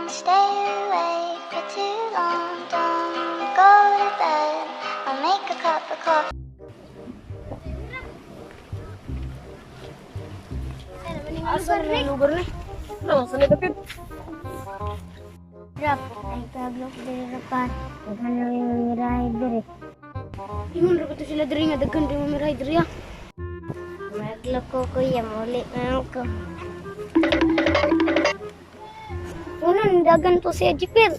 Don't stay awake for too long. Don't go to bed. I'll make a cup of coffee. Asa na yung lugar ni? Ano, saan na kapit? Rap, ay kaglok diri rapat. Daghan na yung mamirahe diri. Ingon ra ba to sila diri nga daghan rin mamirahe diri ah. Maglok ko kuya, muli na lang ko. Uno, dagan to si Jipir.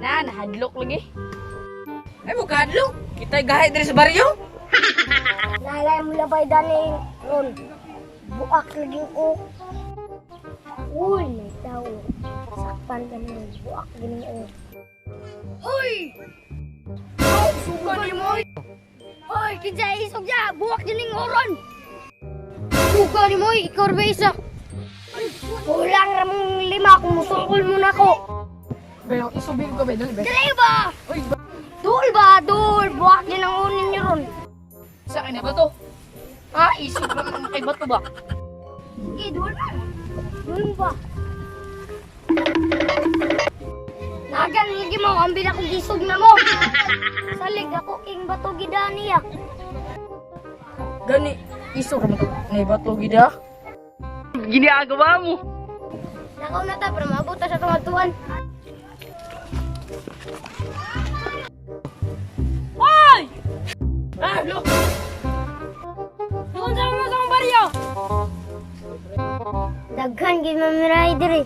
Na, nahadlok lagi. Ay mo kadlok. Kita'y gahi diri sa baryo. Nalay mo labay dani ron. Buak lagi ko. Uy, may tao. Sakpan ka ni buak gini o. Hoy! Suga ni mo! Hoy, kinsa isog ya, buwak dining oron. Suga ni mo, ikaw ra ba isa? Kulang ra mong lima kung musungkol mo na ko. Bayo, isubin ko ba dali ba? Dali ba? Uy, ba? Dul ba, dul, buwak din ang unin niyo ron. Sa akin na ba to? Ah, isog lang ang kay bato ba? Sige, dul man. Dul ba? Nagan lagi mo, ambil akong gisog na mo. Salig ako king bato gidani ya. Gani, isog ra man to. Ngay bato gid ah. Ginagawa mo. Nakaw na ta, para maabot ta sa tumatuan. Hoy! Ah, lo. Doon sa mga sa baryo! Daghan gid mamirahe diri.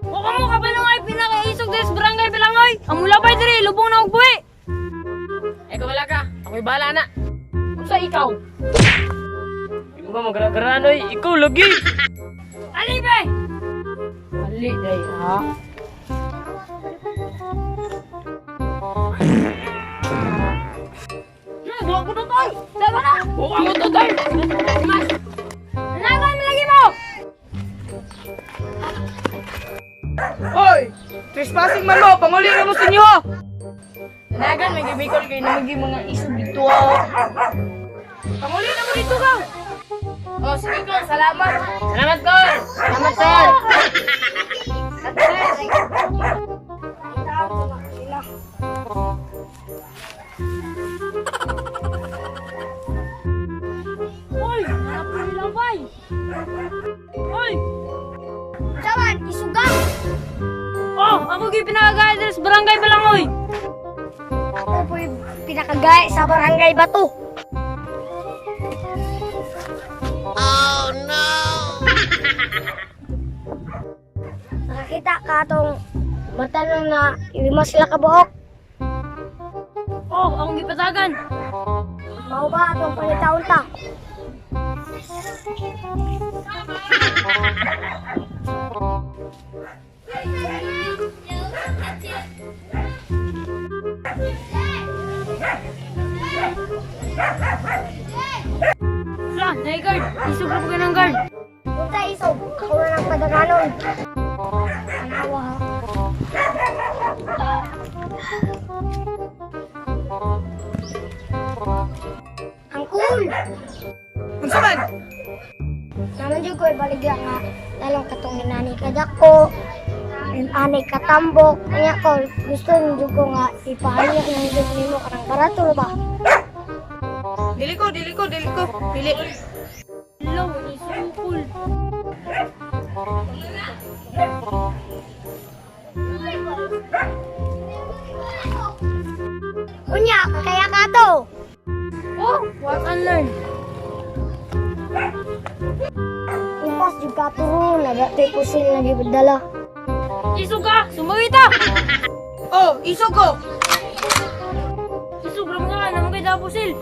Huwag mo ka ba nung ay pinakaisog diri sa barangay Bilangoy? Ang mulabay diri, lubong na og buhi. Ay wala ka. Ako'y bahala na. Unsa ikaw? Imo ba magra-granoy? Ikaw lagi. Ali be! Ali day ha. Buwa ko to toy. Sama na! Buwa ko to toy. Mas. Laban lagi mo! Hoy, trespassing man mo, panguli ra mo sa inyo. Nagan may gibikol kay namagi mga isog dito ah. Panguli na mo dito ka. Oh, sige ko, salamat. Salamat ko. Salamat sir. Hoy! Hanap ko nila bay! Hoy! Saman, isugang. Oh, ako gyud pinakagaya diri sa barangay Bilangoy. Ako po yung pinakagaya sa barangay bato. Oh no! Nakakita ka atong matanong na lima sila kabuok. Oh, akong gipatagan. Mao ba atong pangitaon ta? Wala, nay guard. Isog ra po ng guard. Punta isog, ako na lang padaganon. Anawa ha. Ang cool! Unsa man? Naman jud ko ibaligya nga lalong katong inani kadako, ani katambok, kanya ko gusto jud ko nga ipahalya na jud nimo kanang barato ra ba. Dili ko, dili ko, dili ko. Dili. Hello, isukol. Unya kaya ka to. Oh, what and learn. Impas jud ka turo na dati pusil na gibadala. Isog ka, sumawita. Oh, isog ko. Isog ra mga naman kay dapusil.